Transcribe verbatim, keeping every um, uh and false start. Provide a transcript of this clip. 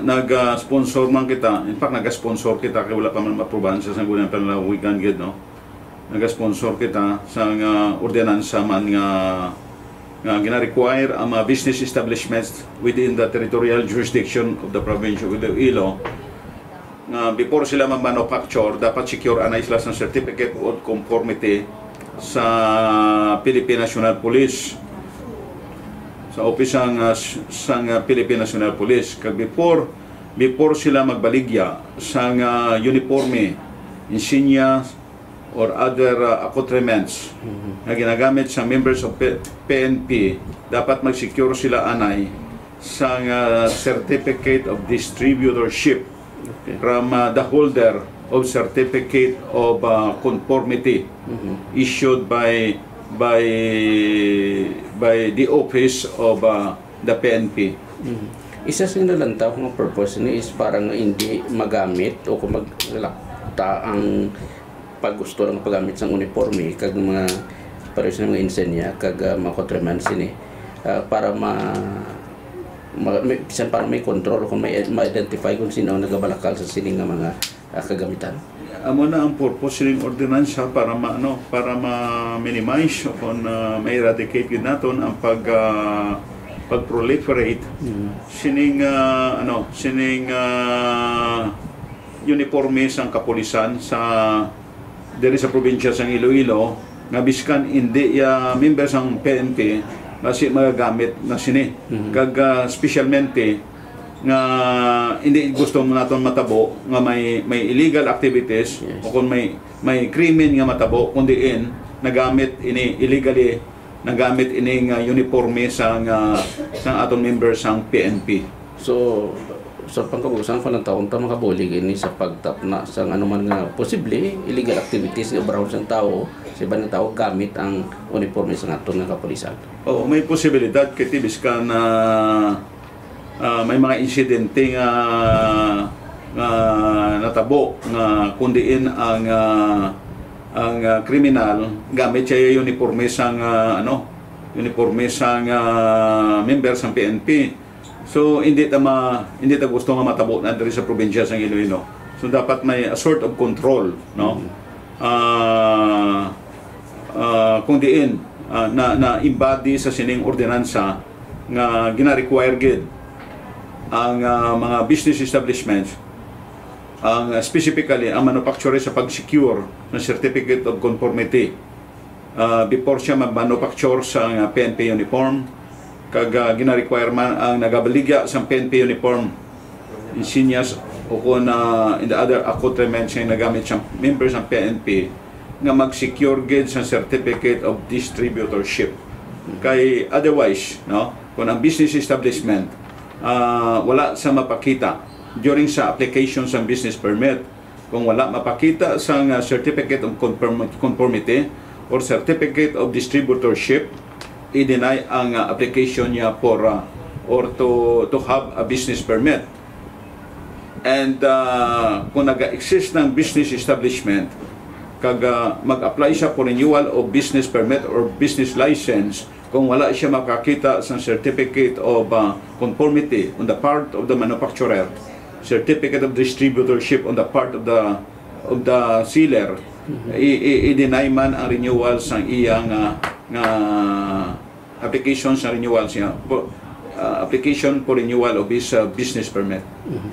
Nag-sponsor man kita. In fact, nag-sponsor kita kay wala pa man maaprubahan sa Sangguniang Panlalawigan gid, no? Nag-sponsor kita sa nga ordinansa man nga, nga gina-require ang mga business establishments within the territorial jurisdiction of the province of Iloilo nga before sila mag-manufacture, dapat secure anay sila sa certificate of conformity sa Philippine National Police, sa office sang, ah, s-, sang, ah, Philippine National Police. Kag before, before sila magbaligya sang, ah, uniforme, insignia, or other, ah, accoutrements Mhm. nga ginagamit sa members of P-, P N P, dapat mag-secure sila anay sang, ah, certificate of distributorship Okay. from, ah, the holder of certificate of, ah, conformity Mhm. issued by, by, by the office of, ah, the P N P. Mhm. Isa sa nalantaw nga purpose ni is para nga hindi magamit o kung maglakta ang pag gusto lang paggamit sang uniforme kag mga pareho sa mga insignia kag, ah, mga accoutrements sini, ah, para ma-, ma-, may, bisan para may control kung may ma-identify kung sino ang nagabalakal sa sini nga mga, ah, kagamitan. Amo na ang purpose sining ordinansa para ma-, ano, para ma-minimize o kung, ah, ma-eradicate gid naton ang pag, ah, pag-proliferate Mm. sining, ah, ano, sining, ah, uniforme sang kapulisan sa diri sa probinsya sang Iloilo nga biskan indi ya member sang P N P, basi magagamit na sini. Mhm. Kag, ah, specialmente nga hindi gusto naton matabo nga may, may illegal activities Yes. o kung may, may krimen nga matabo, kung diin nagamit ini illegally, nagamit ini nga uniforme sang, ah, sang aton member sang P N P. So, sa pangkabuusan, kung ang taon ta makabulig ini sa pagtapna sang anuman nga posible illegal activities nga obrahon sang tawo, sa iban nga tawo gamit ang uniforme sang aton nga kapulisan. Oo, may posibilidad kay ti biskan na, ah, may mga insidente nga, nga natabo nga kung diin ang, ah, ang, ah, kriminal gamit siya yung uniforme sang, ah, ano, uniforme sang, ah, member sang P N P. So, hindi ta ma-, hindi ta gusto nga matabo na diri sa probinsya sang Iloilo. So, dapat may a sort of control, no? Mm. Ah, ah, kung diin, ah, na, na-embody sa sining ordinansa nga gina-require gid ang, ah, mga business establishments, ang, ah, specifically ang manufacturer sa pag-secure ng certificate of conformity, ah, before siya mag-manufacture sa, ah, P N P uniform, kag, ah, gina-require man ang nagabaligya sa P N P uniform, insignias, o kung, ah, in the other accoutrements nga nagamit sa members ng P N P, nga mag-secure gid sa certificate of distributorship. Kay otherwise, no, kung ang business establishment, ah, wala sa mapakita during sa application sa business permit, kung wala mapakita sang, ah, certificate of conform-, conformity or certificate of distributorship, i-deny ang, ah, application niya for, ah, or to, to have a business permit. And, ah, kung nag-exist ng business establishment, kag, ah, mag-apply siya for renewal of business permit or business license, kung wala siya makakita sa certificate of, ah, conformity on the part of the manufacturer, certificate of distributorship on the part of the, of the seller, Mhm. i-, i-, i-deny man ang renewal sa iyang, ah, nga application sa renewal siya, po, ah, application for renewal of his, ah, business permit. Mhm.